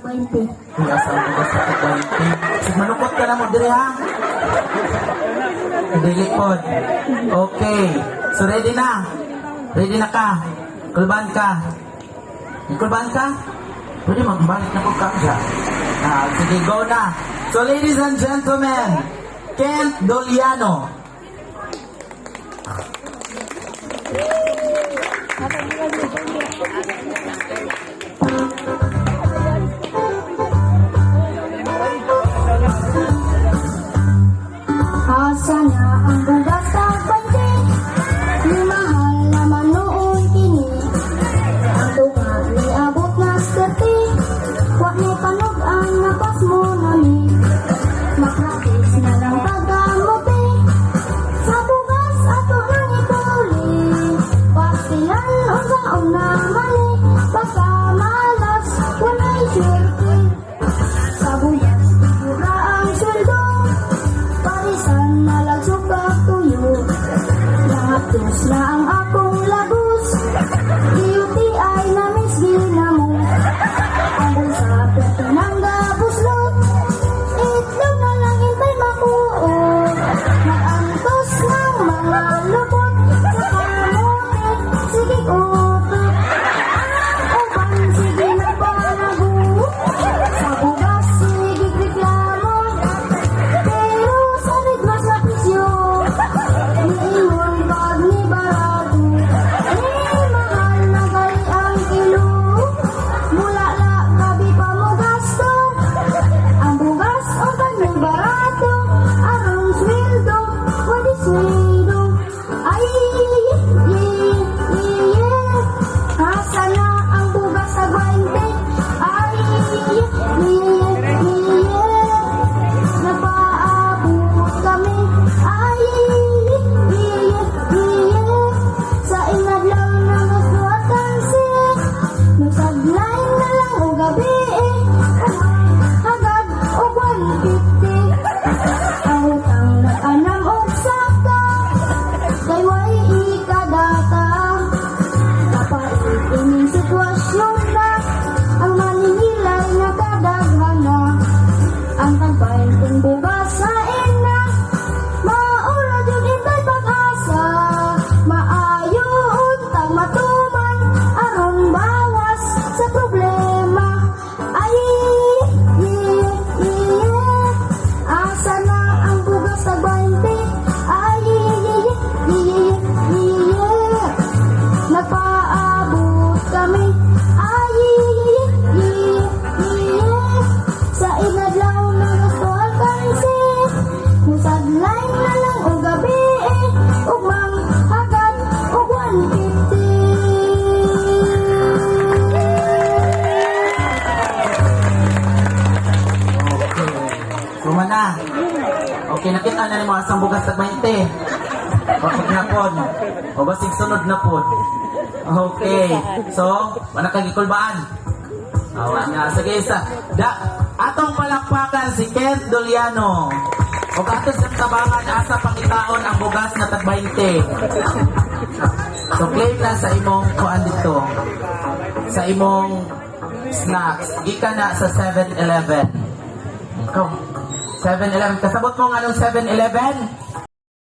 20. Uy, asa ang bugas sa 20? Sige, manukot ka na mo diri ha. Dili pod. Okay. So ready na? Ready na ka? Kulban ka? Kulban ka? Pwede magbalik na po ka siya. Ah, sige, go na. So ladies and gentlemen, Kent Doliano. Asa na ang bugas tag 20? Ni mahal naman noon kini. Ang tunga ni abot na 30. Wa ni panog ang napas mo nami. Makrakis na lang pagkamuti. Sa bugas ato nang ipuli. Pastilan unsaon na mali. Basta malas, walay swerte. Sa bugas, pura ang sweldo. Parisan na lagsukag tuyo. Nangaptos na ang akong lagos. Duty ay namiss ginamo. Ang bulsa pwerte nang gabuslot. Itlog na lang hintay makuot. Nagantos ng mga lupot. Sa kamote, sige utot. Ang uban, sige nagpanago. Sa bugas, sige reklamo. Pero sa mas na presyo. Niingon pag ni barato. Ni mahal na gali ang kilo. Mula la gabi pa mo gasto. Ang bugas o ni barato. Aron sweldo, wadi sweldo. Ay, ye, ye, ye. Asa na ang bugas sa 20? Ay, ye, ye, ye. Nagpaabot kami. Ay, ye, ye, ye. Sa inadlaw ng gusto at kansi. Nagsaglay na lang o gabi eh. Hagad og 150. Ang utang nag-anam og saka. Kay way ikadata. Kapait ining sitwasyon na. Ang maninilay nakadaghan na. Ang tagbaynting bugas sa ina. Maura jud intay pag-asa. Maayo untang matuman. Aron bawas sa problema. Ay, ye, ye. Asa na ang bugas sa 20? Ay, ye, ye, ye, ye, ye. Nagpaabot kami. Ay, ye, ye, ye. Sa inadlaw ng gusto alkansi. Musadlay na lang o gabi eh. Ug manghagad og 150. Okay. Suma na. Okay, nakita na nimo asang bugas tag 20. Pag na pod. O basig sunod na pod. Okay. So, wala kang gikulbaan. Awa na. Sige, isa. Da, atong palakpakan si Kent Doliano. O ato sa tabangan asa pangitaon ang bugas na tag 20. So, claim na sa imong kuan dito. Sa imong snacks. Gikan na sa 7-Eleven. Ikaw. 7-Eleven. Kasabot mo nga nung 7-Eleven?